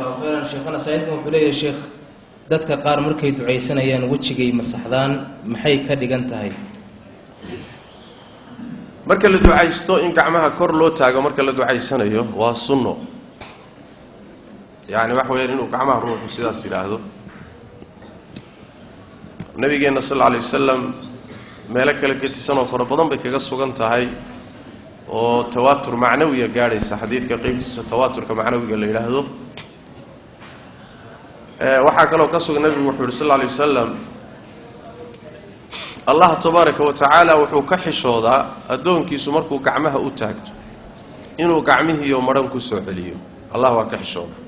Allahu khayran, sheekhana. Saa'ilkan wuxuu leeyahay: sheekh, dadka qaar markay ducaysanayaan wejigay masaxdaan, maxay ka dhigan tahay? Marka la ducaysto, in gacmaha kor loo taago marka la ducaysanayo waa sunno. Yacni waxa weyaan inuu gacmaha ruuxu sidaas yidhaahdo. Nabigeenna sal alla alay wasalam meelo kale gedisan oo fara badan bay kaga sugan tahay oo tawaatur macnawiya gaadhaysa, xadiidka qeybtiisa tawaaturka macnawiga la yidhaahdo. Waxaa kaloo ka sugan, nabigu wuxuu yihi sal alla alay wasalam: "Allah tabaaraka wa tacaala wuxuu ka xishoodaa addoonkiisu markuu gacmaha u taagto inuu gacmihiiyo madhan ku soo celiyo. Allah waa ka xishoodaa."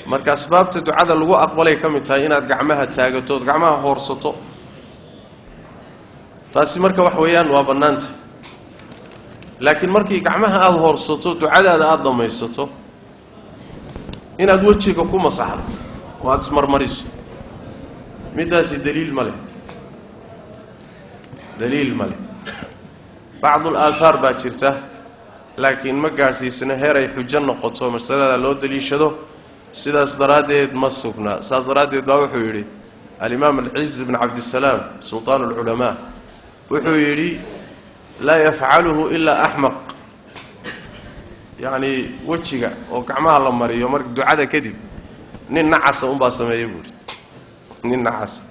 Marka asbaabta ducada lagu aqbalay ka mid tahay inaad gacmaha taagato ood gacmaha hoorsato. Taasi marka wax weeyaan waa bannaanta, laakiin markii gacmaha aada hoorsato, ducadaada aada dhammaysato, inaad wejiga ku masaxdo oo aada ismarmariso, middaasi daliil ma leh, daliil ma leh. Bacdul aathaar baa jirta, laakiin ma gaadhsiisna heer ay xujo noqoto masalada loo daliishado. Sidaas daraaddeed ma sugna. Saas daraaddeed baa wuxuu yidhi alimaam Alciz bn Cabdisalaam, sultaan alculamaa, wuxuu yidhi: "Laa yafcaluhu ilaa axmaq." Yacni wejiga oo gacmaha la mariyo marka ducada kadib, nin nacasa unbaa sameeya buuhi, nin nacasa.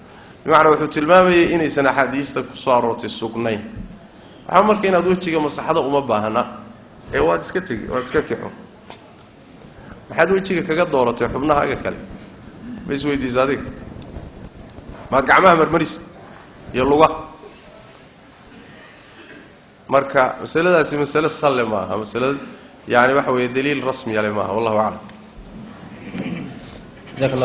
Bimacnaa wuxuu tilmaamayay inaysan axaadiista kusoo aroortay sugnayn. Waxaa marka inaad wejiga masaxdo uma baahna ee waad iska tegi, waad iska kixo. Maxaad wejiga kaga dooratay xubnahaaga kale? Ma isweydiisa adiga? Maad gacmaha marmaris iyo luga? Marka masaladaasi masale salle maaha, masale yani waxa weeye daliil rasmiya le maaha. Wallahu aclam. Jazaak Allah.